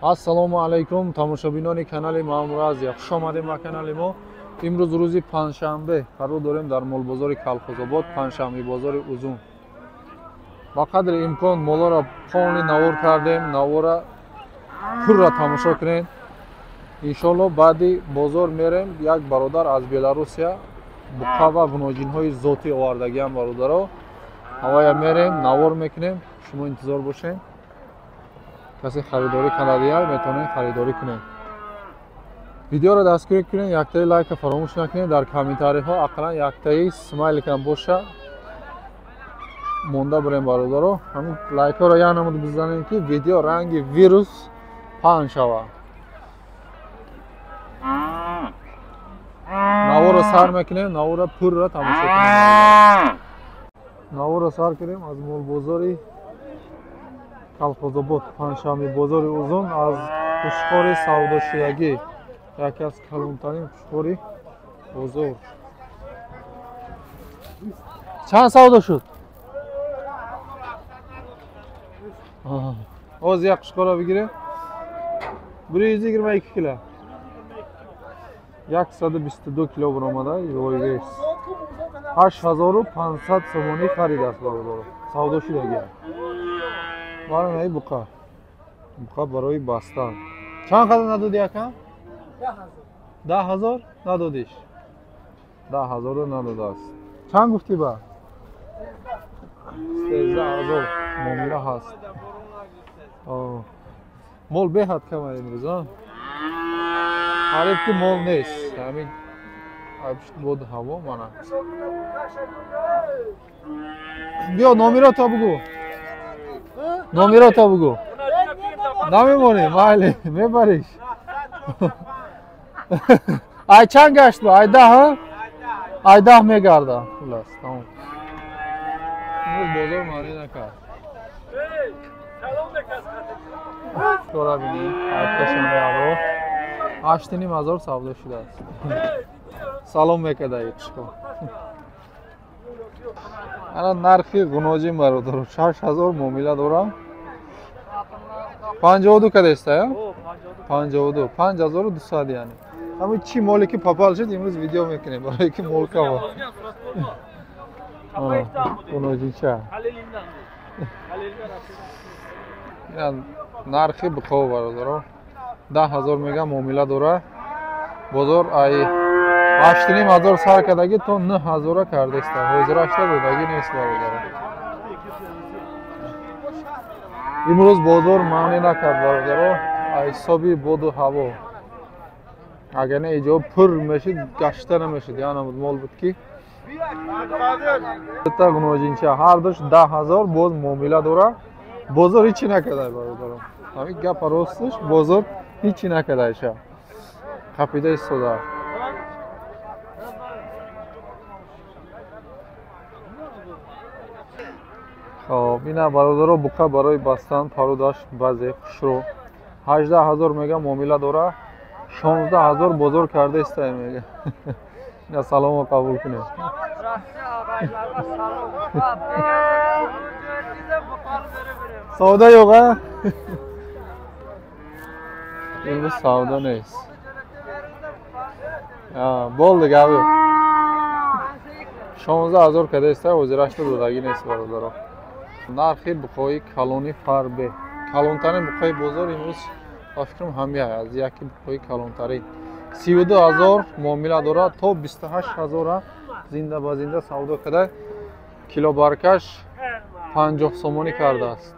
Ассалому алайкум тамошобинони канали Маъмур Азия. Хуш омадем ба канали мо. Имрӯз рӯзи панҷшанбе қарор дорем дар молбозори Калхозобод, панҷшанбе бозори Узун. Ба қадри имкон молоро полни навор кардем, навора пурра тамошо кунед. Иншолло баъди бозор мерем, як бародар аз Беларусия буқа ва ғуноҷинҳои зотӣ овардагиам бародаро. Ҳавая мерем, навор мекунем, шумо интизор бошед. Касе харидорӣ кардагиар метавонед харидорӣ кунед. Видеоро дастгирӣ кунед, яктаи лайка фаромӯш накунед, дар комментариҳо ақаллан яктаи смайликам боша монда бурем бародаро. Ҳамин лайкҳоро як намуд бизанем, ки видео ранги вирус паҳн шавад. Наворро сар мекунем, наворро пурра тамошо кунем. Наворро сар кунем аз молбозори Калхозобод, панҷшанбе бозори Узун, аз хушхори савдошудагӣ, яке аз калонтарин хушхори бозор. Чанд савдо шуд? Оз як хушхорро бигирем. 122 кило. 122 кило баромада, войвес. 8500 сомонӣ харид аст бародаро. Савдо шудагӣ. Барои буқа. Буқа барои бастан. Чанд қадар надодӣ акам? 10000 надодиш. 10000 надодааст. Чанд гуфтӣ ба? 13000 муомила ҳаст. Мол беҳад кам имрӯз, а? Қариб ки мол нест. Ҳамин буд ҳаво мана. Биё номерота бугӯ. Номерота бугӯ. Намемонӣ, майли, мебариш. Ай чанд гашт ба? Ай даҳ, ҳа? Ай даҳ мегарда. Хулас, тамом. Имрӯз бозор маънӣ накард. Тора бинӣ, айкашонро авро. 8500 савдо шудааст. Салом мекарда ичко. Ана нархи ғуноҷин бародаро 6000 муомила дорам. 52 кадеста, я? 52, 5200 яъне. Ҳамин чӣ моле ки папал шуд имрӯз видео мекунем барои ки мол кава. Ғуноҷинча. Нархи буқо бародаро 10000 мега муомила дора. Бозор ай 8500 сар кардагӣ то 9000 кардаиста. Ҳозирашта додагӣ нест бародаро. Имрӯз бозор маънӣ накард бародаро, аз ҳисоби боду ҳаво. Агар не иҷо пур мешид, гашта намешид. Яъне мол буд ки та ғуноҷинча ҳардуш 10000 боз муомила дора. Бозор ҳичи накарда бародаро. Ҳамин гапа росташ, бозор ҳичи накарда иша. Қапида истода. Хоб, ина бародаро буқа барои бастан парудаш баъзе хушро 18000 мега муомила дора, 16000 бозор карда иста мега. Ина саломо қабул кунед. Савдо yo'q, а? Имрӯз савдо нест. Bo'ldi gapi. 16000 карда иста, ҳозирашта додагӣ нест бародаро. Нархи буқои калони фарбе. Калонтарин буқои бозор имрӯз ба фикрам ҳамия аз яки буқои калонтарин. 32000 муомила дорад, то 28000 зинда ба зинда савдо карда, килобаркаш 50 сомонӣ кардааст.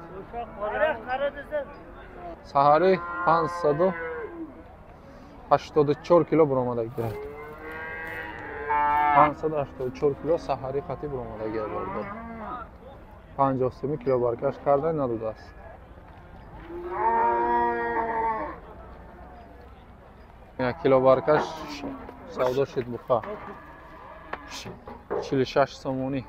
Саҳари 584 кило баромадагӣ. 584 кило саҳари қатӣ баромадагӣ бародар. 50 сомонӣ килобаркаш карда надодааст. Як килобаркаш савдо шуд буқа. 46 сомонӣ.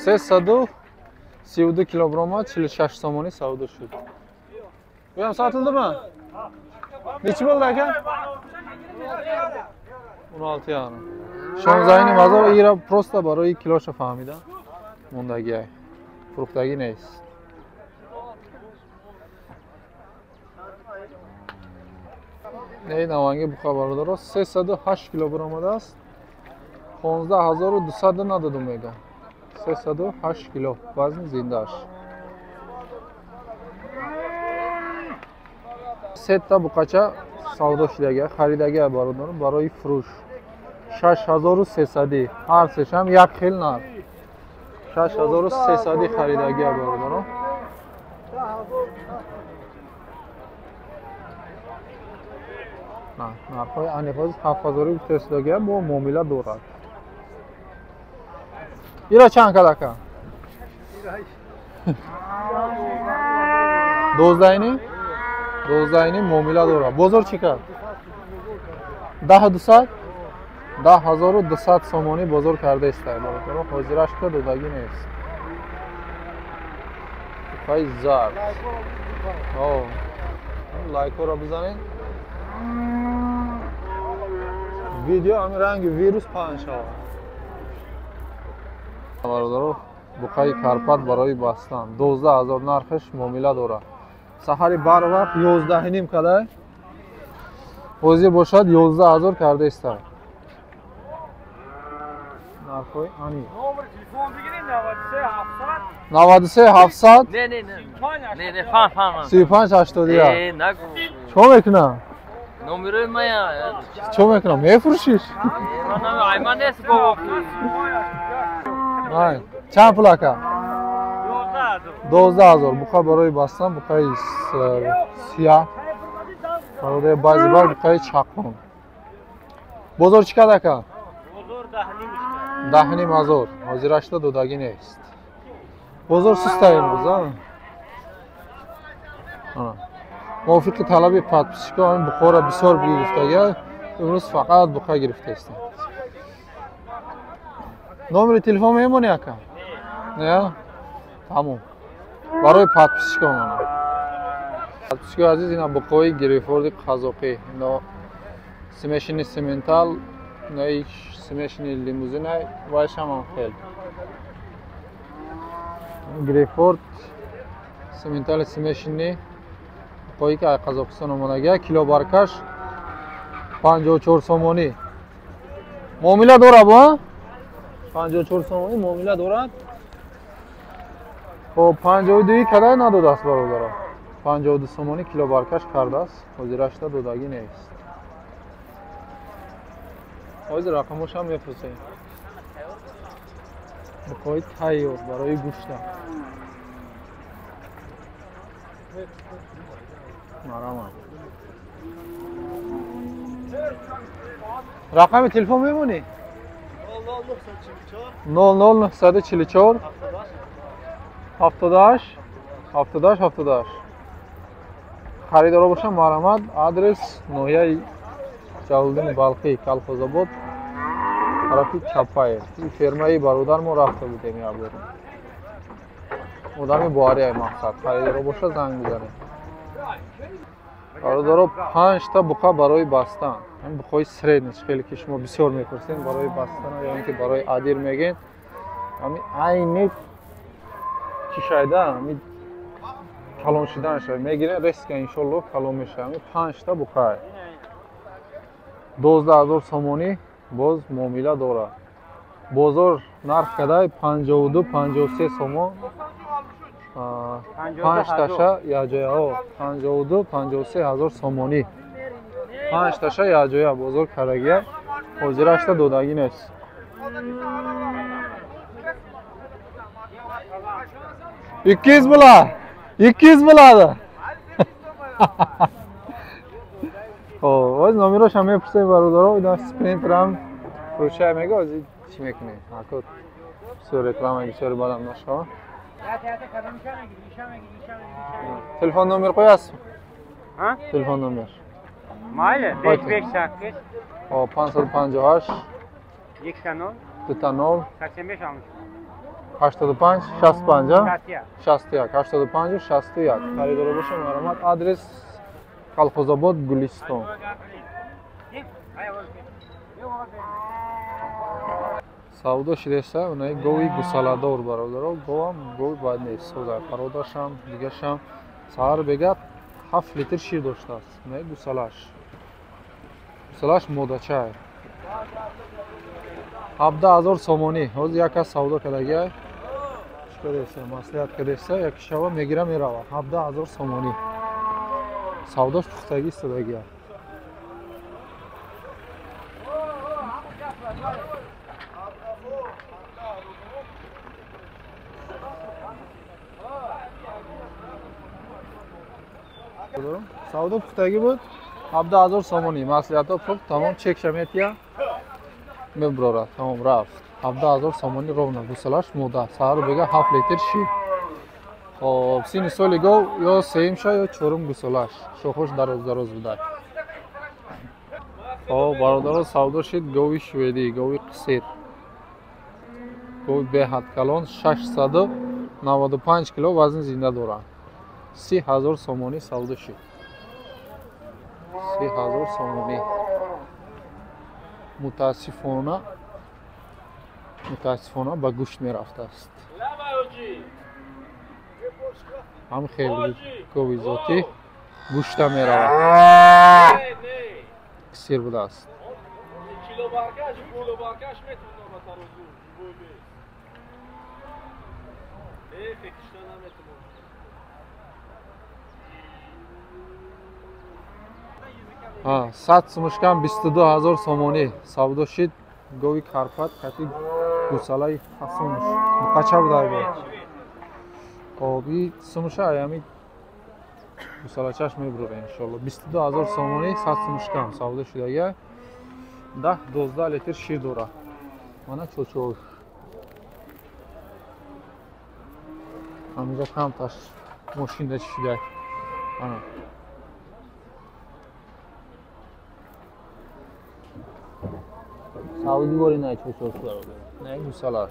332 килограмма 46 сомонӣ савдо шуд. Буям сотildimi? Nechi bo'ldi aka? 16 yarim. 16 ҳазор ира просто барои килоша фаҳмида мондагиай. Фурӯхтагӣ нест. Не наванги буқа бародаро 308 кило баромадааст. 15200 надоду мега. 308 кило вазни зиндааш. Сета буқача савдо шудага, харидага бародаро барои фурӯш. 6300 ҳар сешам як хел нарх. 6300 харидага бародаро. Нархҳои аниқози 7000 гуфтасудага бо муомила дорад. Ира чанд кадака? 12 12 муомила дорад. Бозор чӣ кард? 10200 10200 сомонӣ бозор кардаист бародаро. Ҳозираш ка додагӣ нест. Буқаи зард. Лайкҳоро бизанед. Видео ҳамин ранги вирус паҳн шавад. Бародаро, буқаи карпат барои бастан 12000 нархаш муомила дорад. Саҳари барвақт 11.5 кадай ҳозир бошад 11000 кардаиста. Нархҳои ани. 93 700 Не, не, не. Не, не, фан, фан. 35 81. Нагу. Чо мекунам? Номерои мая. Чо мекунам? Мефурӯшиш? Айман нест бобо. Ай, чанд пул ака? 12000. Буқа барои бастан, буқаи сиёҳ. Барои баъзи бар буқаи чақон. Бозор чӣ кад ака? Бозор 10.5. 10.5. Ҳозирашда додагӣ нест. Бозор суста имрӯз, а? Мувофиқи талаби подписчикҳо ҳамин буқоро бисёр гирифтага, имрӯз фақат буқа гирифтаистем. Номери телефон мемонӣ ака? Не? Тамом. Барои подписчикҳо мона. Подписчикҳои азиз, ина буқои гирифорди қазоқӣ. Ино смешанный сементал, ино смешанный лимузинай, вайшам хел. Грейпфрут сементали смешанный буқое ки аз Қазоқистон омадагия, килобаркаш 54 сомонӣ. Муомила дорад бо? 54 сомонӣ муомила дорад. Хоб 52 кадай надодааст бародаро. 52 сомонӣ килобаркаш кардааст, ҳозирашда додагӣ нест. Ҳозир рақамошам мепурсем. Буқои тайёр барои гӯшта. Марамам. Рақами телефон мемонӣ? 00944 78 78 78. Харидоро бошам марамат. Адрес ноҳияи Ҷалолиддини Балхӣ, Калхозобод, тарафи Чапаев. Ин фермаи бародар мо рафта будем як бор. Одами боварияи мақсад. Харидоро боша занг бизанед. Бародаро, 5 та буқа барои бастан. Ҳамин буқои средний, хеле ки шумо бисёр мепурсед барои бастан ё ин ки барои адир мегӯед. Ҳамин айни чӣ шайда, ҳамин калон шуданаш мегиред, резко иншоллоҳ калон мешавад. Ҳамин 5 та буқай. 12000 сомонӣ боз муомила дорад. Бозор нарх кадай 52 53 сомон. 5 таша якҷояҳо 52 53 ҳазор сомонӣ. 5 таша якҷоя бозор карагия, ҳозирашда додагӣ нест. 200 була. 200 булadi. Хоб, оз номерошам мепурсем бародаро, ина спринтерам фурӯшай мега, оз чӣ мекунем? Ҳако бисёр реклама бисёр бадам нашава. Телефон номер қоясыз? Телефон номер. Майли, 558. Хоб, 558 10 20 85 85 65 61 85 61. Харидоро бошам марамат. Адрес Калхозобод, Гулистон. Савдо шидеса, унаи гови гусаладор бародаро, говам гови бад нест, соза пародашам, дигашам. Саҳар бега 7 литр шир доштааст. Унаи гусалаш. Гусалаш модачай. 17,000 сомонӣ. Ҳозир як кас савдо кардагиай. Чӣ кардеса, маслиҳат кардеса, як шава мегира мерава. 17,000 сомонӣ. Савдош пухтагӣ истодагиай. Савдо пухтагӣ буд, 17,000 сомонӣ. Маслиҳатҳо пухт, тамом чекша метия. Меброра, тамом рафт. 17,000 сомонӣ ровно гусалаш мода. Саҳару бега 7 литр шир. Хоб, сини соли гов ё сеюмша ё чорум гусалаш. Шохош дароз дароз буда. Хоб, бародаро савдо шид гови шведӣ, гови қисир. Гови беҳад калон 695 кило вазни зинда дорад. 30,000 сомонӣ савдо шид. 30,000 сомонӣ. Мутаассифона ба гӯшт мерафтааст. Ҳам хеле гови зотӣ гӯшта меравад. Қисир будааст. 100 сумушкам 22,000 сомонӣ савдо шид. Гови Карпат кати гусалаи ҳафтумш муқача буда го. Хоб, и сумуша аями гусалачаш мебурора иншоалло. 22,000 сомонӣ 100 сумушкам савдо шудага. 10-12 литр шир дора. Мана чочош. Ҳаминҷо камташ мошинда чишида. Ана. Савди бори най чочош бародар. Не гусалаш.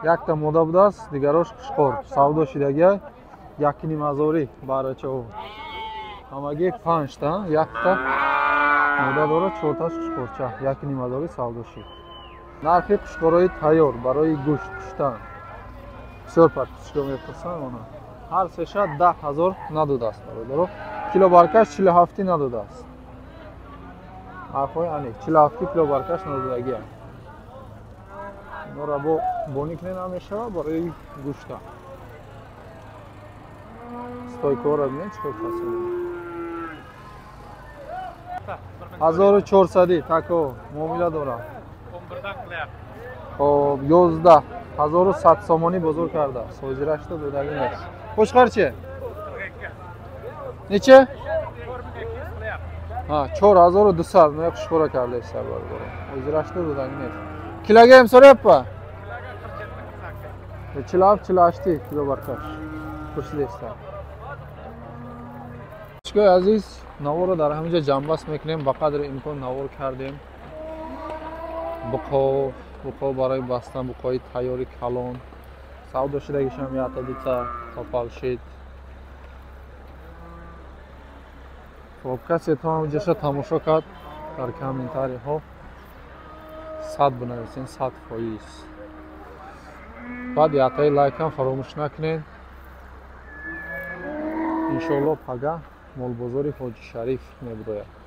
Якта мода будааст, дигарош қушқор. Савдо шидага 1,5 ҳазорӣ барачао. Ҳамагӣ 5 та, якта мода дорад, 4таш қушқорча. 1,5 ҳазорӣ савдо шид. Нархи қушқорҳои тайёр барои гӯшт куштан. Бисёр подписчикҳо мепурсанд она. Ҳар сеша 10,000 надодааст бародаро. Кило баркаш 47 надодааст. Нархҳои аниқ 47 кило баркаш надодагианд. Инора бо боник намешава барои гӯшта. Стойкаҳоро бинед чӣ хел фасол. 1400 тако муомила дорам. Хоб, 11,100 сомонӣ бозор карда. Созирашта додагӣ нест. Қӯшқар чи? Неча? 4200 мая қушқора кардаиста бародаро. Ҳозирашта додагӣ нест. Килограмм so'rayappa? 47 48 кило баркаш. Пурсидеста. Чикои азиз, наворро дар ҳамин ҷо ҷамъбаст мекунем. Ба қадри имкон навор кардем. Буқо барои бастан, буқои тайёри калон. Савдо шудагишам якта дута топал шид. Хоб, касе то ҳаминҷоша тамошо кард, дар комментариҳо 100 бинависен, 100%. Баъд яктаи лайкам фаромӯш накунед. Иншоалло пага молбозори Ҳоҷи Шариф мебирояд.